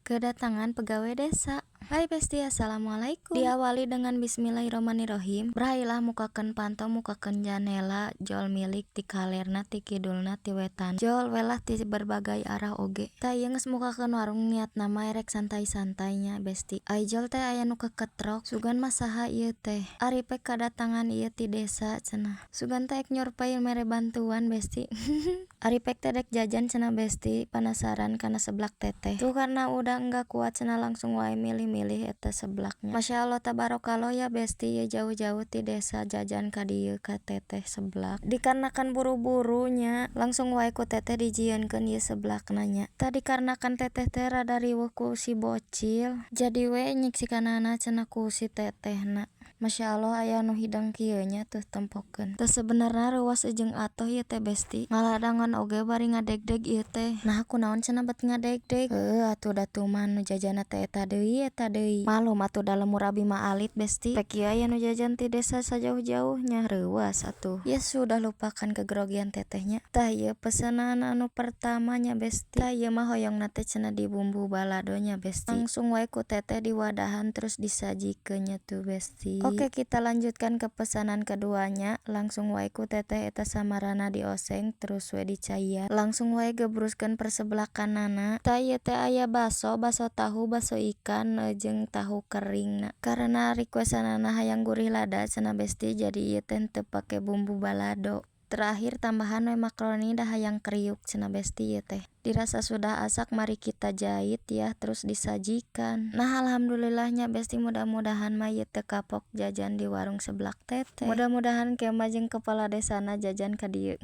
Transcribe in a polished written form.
Kedatangan pegawai desa. Hai Besti, assalamualaikum. Diawali dengan bismillahirrahmanirrahim. Berhailah mukakeun panto, mukakeun janela, jol milik ti kalerna, ti kidulna, ti wetan. Jol welah ti berbagai arah oge. Tah, ieu geus mukakeun warung, niatna mah erek santai-santai nya, Besti. Ai jol teh aya nu keketrok, sugan mah saha ieu teh? Ari pek kadatangan ieu ti desa cenah. Sugan teh ek nyurpay mere bantuan, Besti. Ari pek teh dek jajan cenah, Besti, panasaran kana seblak Teteh. Tuh, karena udah enggak kuat cenah, langsung wae milih-milih eta seblaknya. Masya Allah tabarakallah ya, Besti, ieu jauh-jauh ti desa jajan ka dieu ka Teteh seblak. Dikarenakan buru-buru nya, langsung wae ku Teteh dijieunkeun ieu seblakna nya. Tah, dikarenakan Teteh teh rada riweuh ku si bocil, jadi we nyiksikanana cenah ku si Tetehna. Masya Allah, aya nu hidang kieu nya, tuh tempokeun. Teu, sebenarna reuwas jeung atoh ieu teh, Besti. Ngaladangan oge bari ngadegdeg ieu teh. Naha, kunaon cenah bet ngadegdeg? Heueuh atuh, da tuman nu jajanna teh eta deui, eta deui. Malum atuh, da lembur abi mah alit, Besti. Pek ieu aya nu jajan ti desa sajauh-jauhnya, reuwas atuh. Ya sudah, lupakan kegrogian Tetehnya. Tah, ieu pesenan anu pertama nya, Besti. Tah, ieu mah hoyongna teh cenah di bumbu balado nya, Besti. Langsung wae ku Teteh diwadahan, terus disajikeun nya tuh, Besti. Oke, kita lanjutkan ke pesanan keduanya. Langsung wae ku Teteh eta samarana dioseng, terus we dicaian. Langsung wae gebruskeun perseblakanana. Tah, ieu teh aya baso, baso tahu, baso ikan, jeung tahu keringna. Karena requestanana hayang gurih lada cenah, Besti, jadi ieu teh teu pake bumbu balado. Terakhir tambahan we makaroni, da hayang kriuk cenah, Besti, ieu teh. Dirasa sudah asak, mari kita jait ya, terus disajikan. Nah, alhamdulillah nya, Besti, mudah-mudahan mah ieu teu kapok jajan di warung seblak Teteh. Mudah-mudahan ke mah jeung kepala desana jajan ka dieu.